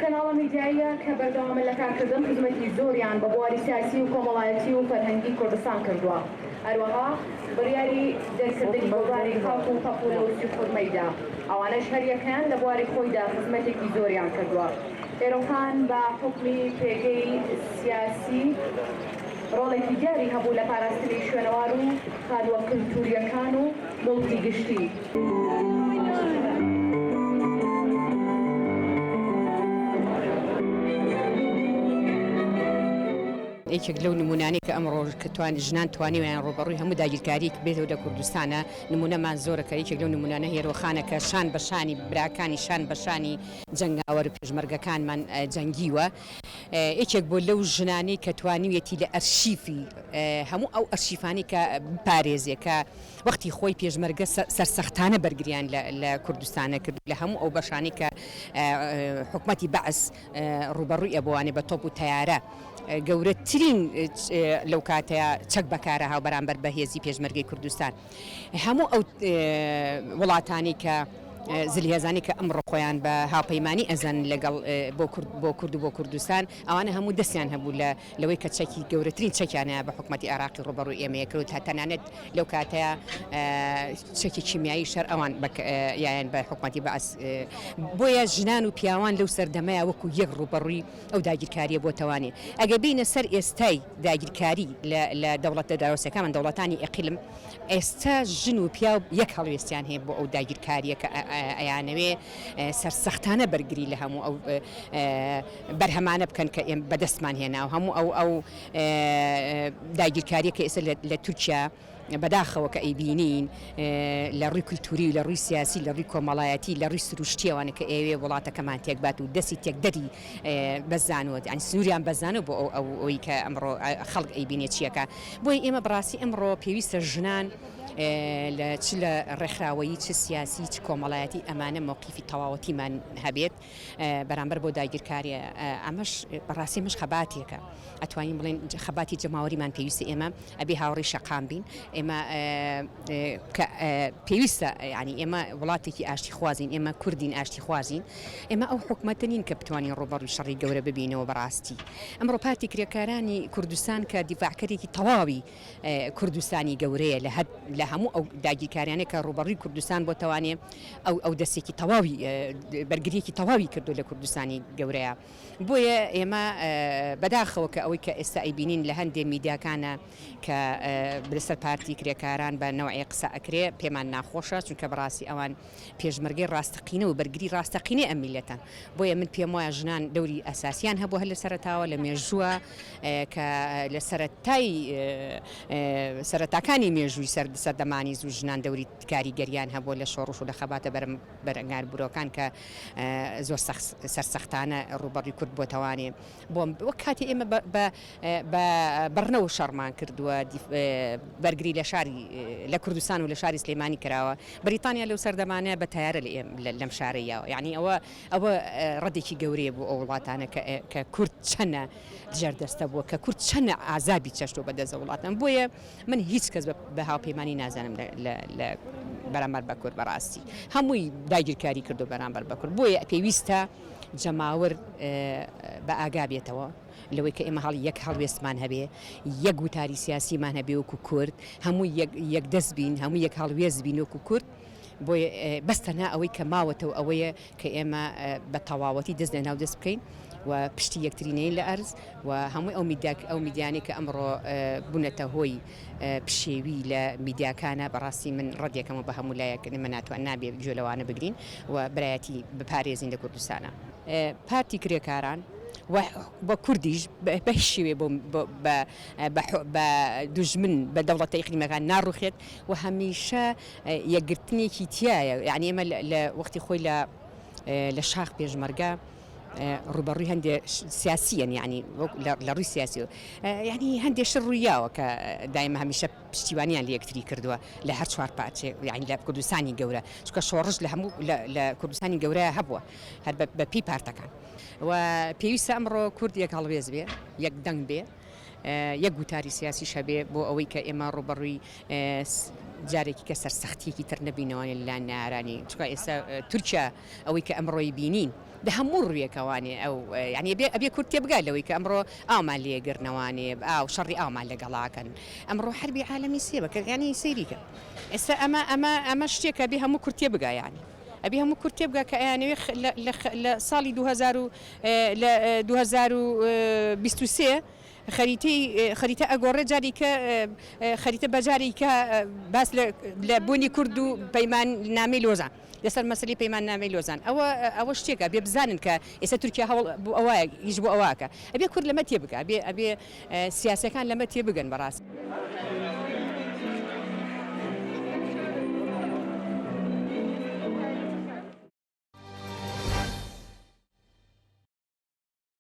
کەناڵە میدیاییە کە بەردەوامن لە کارکردن خزمەتی زۆریان بە بواری سیاسی و کۆمەڵایەتی و فەرهەنگی کوردستان کردووە. هەروەها بڕیاری دەرکردنی گۆڤاری خاک و پەپوولە و سیخورمەی دا. ئەوانەش هەریەکەیان لە بواری خۆیدا خزمەتێکی زۆریان کردووە. هێرۆخان بە حوکمی پێگەی سیاسی ڕۆڵێکی دیاری هەبوو لە پاراستنی شوێنەوار و خانووە کلتوورییەکان و موڵکی گشتی. یەکێک لەو نموونانەی کە ئەمڕۆ کە توان ژنان توانیویان ڕووبەڕووی هەموو داگیرکارییەک بێتەوە لە کوردستانە، نموونەمان زۆرە کە یەکێک لەو نموونانە هێرۆخانە کە شان بە شانی براکانی شان بە شانی جەنگاوەر و پێشمەرگەکانمان جەنگیوە. یەکێک بووە لەو ژنانەی کە توانیویەتی لە ئەرشیفی هەموو ئەو ئەرشیفانەی کە بپارێزێ کە وەختی خۆی پێشمەرگە سەرسەختانە بەرگریان لە کوردستانە کرد لە هەموو ئەو بەشانەی کە حکومەتی بەعس ڕووبەڕووی ئەبووانێ بە تۆپ و تەیارە گەورەترین لەو کاتەیە چەک بەکارەهاو بەرامبەر بە هێزی پێشمەرگەی کوردستان هەموو ئەو وڵاتانی کە زلهێزانی کە ئەمڕۆ خۆیان بە هاوپەیمانی ئەزانن لەگەڵ بۆ کورد بۆ کورد و بۆ کوردستان ئەوانە هەموو دەستیان هەبوو لە لەوەی کە چەکی گەورەترین چەکیان هەیە بە حکومەتی عێراقی ڕووبەڕووی ئێمەیە کرد تا تەنانەت لەو کاتەیە چەکی کیمیایی شەر ئەوان یایان بە حکومەتی بەعس بۆیە ژنان و پیاوان لەو سەردەمەیە وەکو یەک ڕووبەڕووی ئەو داگیرکاریە بۆ تەوانێ ئەگەر بینە سەر ئێستای داگیرکاری لە دەوڵەتە دراوسێکانمان دەوڵەتانی ئیقلم ئێستا ژن و پیاو یەک هەڵوێستیان هەیە بۆ ئەو داگیرکاریە کە ئەیانەوێ سەرسەختانە بەرگری لە هەموو ئەو بەرهەمانە بکەن کە ئێم بەدەستمان هێناوە هەموو ئەو ئەو داگیرکاریە کە ئێستا لە تورکیا بەداخەوە کە ئەیبینین لە ڕووی کولتوری و لە ڕووی سیاسی لە ڕووی کۆمەڵایەتی لە ڕووی سروشتیەوانە کە ئەیەوێ وڵاتەکەمان تێکبات و دەستی تێکدەری بەزانوە یانی سنووریان بەزانوە بۆ ئەو ئەو ئەوی کە ئەمڕۆ خەڵک ئەیبینێ چیەکە بۆیە ئێمە بەڕاستی ئەمڕۆ پێویستە ژنان لە چ لە ڕێکخراوەیی چ سیاسی چ کۆمەڵایەتی ئەمانە مەوقیفی تەواوەتیمان هەبێت بەرامبەر بۆ داگیرکاری ئەمەش بەڕاستی ئەمەش خەباتێکە ئەتوانین بڵێن خەباتی جەماوەریمان پێویستە ئێمە ئەبێ هاوڕێی شەقام بین ئێمە کە پێویستە ینی ئێمە وڵاتێکی ئاشتی خوازین ئێمە کوردین ئاشتی خوازین ئێمە ئەو حکومەتە نین کە بتوانین ڕووبەڕووی شەڕی گەورە ببینەوە بەڕاستی ئەمڕۆ پارتی کرێکارانی کوردستان کە دیفاعکەرێکی تەواوی کوردستانی گەورەیە لە هەر لە هەموو ئەو داگیرکاریانەی کە ڕووبەڕووی کوردستان بۆتەوانێ ئەو ئەو دەستێکی تەواوی بەرگریەکی تەواوی کردو لە کوردستانی گەورەیە بۆیە ئێمە بەداخەوە کە ئەوەی کە ئێستا ئەیبینین لە هەندێ میدیاکانە کە لەسەر پارتی کرێکاران بە نەوعێ قسە ئەکرێ پێمان ناخۆشە چونکە بەڕاستی ئەوان پێشمەرگەی ڕاستەقینە و بەرگری ڕاستەقینەی ئەم میللەتەن. بۆیە من پێم وایە ژنان دەوری ئەساسیان هەبووە هەر لە سەرەتاوە لە مێژووە کە لە سەرەتای سەرەتاکانی مێژووی سەردەمانی زوو ژنان دەوری کاریگەریان هەبووە لە شۆڕش و لە خەباتە بەرەنگاربوورەکان کە زۆر سەرسەختانە ڕووبەڕووی کورد بۆتەوانێ. بۆم وەک کاتی ئێمە بە بە بڕنەوە شەڕمان کردووە بەرگری لە شاری لە کوردستان و لە شاری سلێمانی کراوە بەریتانیا لەو سەردەمانە بە تەیارە لە ئێم لەم شارە یاوە یعنی ئەوە ئەوە ڕەدێکی گەورەیە بۆ ئەو وڵاتانە کە کە کورد چەنە ژێردەستە بووە کە کورد چەنە ئازابی چەشتووە بە دەست وڵاتان بۆیە من هیچ کەس بە هاوپەیمانی نازانم لە لە بەرامبەر بە کورد بەڕاستی هەمووی داگیرکاری کردو بەرامبەر بە کورد بۆیە پێویستە جەماوەر بە ئاگا بێتەوە لەوەی کە ئێمە هەڵ یەک هەڵوێستمان هەبێ، یەک وتاری سیاسیمان هەبێ وەکو کورد، هەموو یەک یەک دەست بین، هەموو یەک هەڵوێست بین وەکو کورد، بۆیە بەس تەنها ئەوەی کە ماوەتەوە ئەوەیە کە ئێمە بە تەواوەتی دەست لە ناو دەست بکەین و پشتی یەکتری نەین لە ئەرز و هەموو ئەو میدیا ئەو میدیانەی کە ئەمڕۆ بوونەتە هۆی پشێوی لە میدیاکانە بەڕاستی من ڕەدیەکەمەوە بە هەموو لایەک ئێمە ناتوان نابێ گوێ لەوانە بگرین و برایەتی بپارێزین لە کوردستانا. پارتی کرێکاران و بە کوردیش بە هیچ شێوەیە بۆ بە دوژمن بە دەوڵەتە ئیقلیمەکان ناڕوخێت و هەمیشە یەکگرتنێکی تیایە یعنی ئێمە لە وەختی خۆی لە لە شاخ پێشمەرگە ڕوبەڕووی هەندێک سیاسیەن یعنی لە ڕووی سیاسی یعنی هەندێک شت ڕوویاوە کە دایمە هەمیشە پشتیوانیان لە یەکتری کردووە لە هەر چوار پارچەی یانی لە کوردستانی گەورە چونکە شۆڕش لە هەموو لە کوردستانی گەورە هەبووە هەر بە پێی پارتەکان و پێویستە ئەمڕۆ کورد یەک هەڵوێست بێ یەک دەنگ بێ یەک گوتاری سیاسیش هەبێ بۆ ئەوەی کە ئێمە ڕووبەڕووی. جارێکی کە سەرسەختیەکی تر نەبینەوانێ لەلایەن نەیارانی چونکە ئێستا تورکیا ئەوەی کە ئەمڕۆی بینین لە هەموو ڕوویەکەوانێ ئەو یانی ئەبێ ئەبێ کورد تێبگا لەوەی کە ئەمڕۆ ئاومان لێ گرنەوانێ ئاو شەڕی ئاومان لەگەڵاکەن ئەمڕۆ حەربی عالەمی سێبە کە یانی سەیری کە ئێستا ئەمە ئەمە ئەمە شتێکە بێ هەموو کورد تێبگا یانی ئەبێ هەموو کورد تێبگا کە ئەیانەوێ لە لە لە ساڵی 2000 و لە 2023 خەریتەی خەریتە ئەگۆڕێ جاری کە خەریتە بە جاری کە باس لە لە بوونی کورد و پەیمان نامەی لۆزان لەسەر مەسەلەی پەیمان نامەی لۆزان ئەوە ئەوە شتێکە بێ بزانن کە ئێستا تورکیا هەوڵ بۆ ئەوە ئیش بۆ ئەوەکە ئەبێ کورد لەمە تێبگا ئەبێ ئەبێ سیاسەکان لەمە تێبگەن بەڕاستی.